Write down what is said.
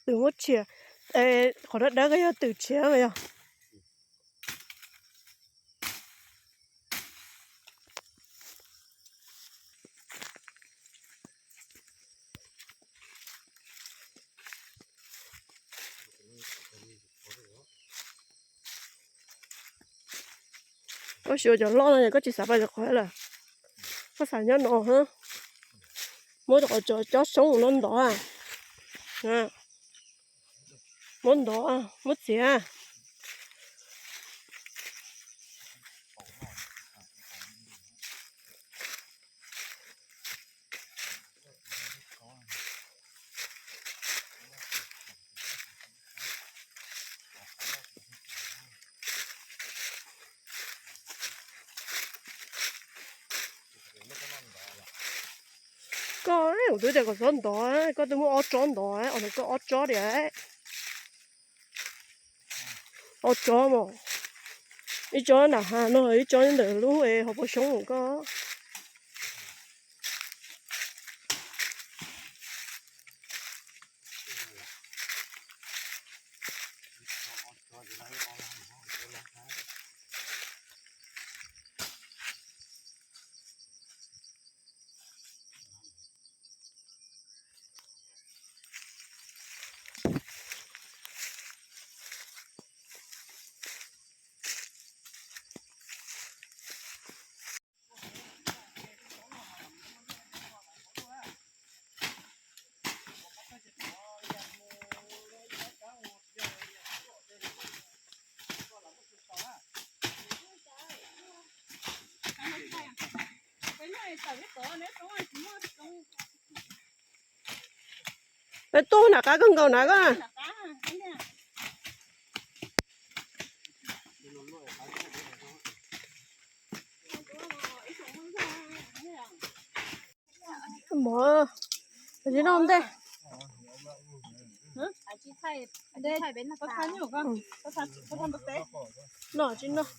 Twm muab tshiab, qhov dawb dawb ko yog twm tshiab yog. Koj xyuas cov loj no koj tsis xav pais cov qhov lawm, koj xav nyob no. Muab cov qhov cob xyoob no ntov, muab ntov, muab txiav. Koj, kuv twb tias kom txhob ntov, koj twb muab ob tsob ntov, os, koj ob tsob tias, ob tsob mas, ib tsob nram hav no, ib tsob ntawm lub hauv paus xyoob koj. Peb tuaj nram qab kawg nkaus na koj. Mov, tsis noj ntej. Noj tsis noj.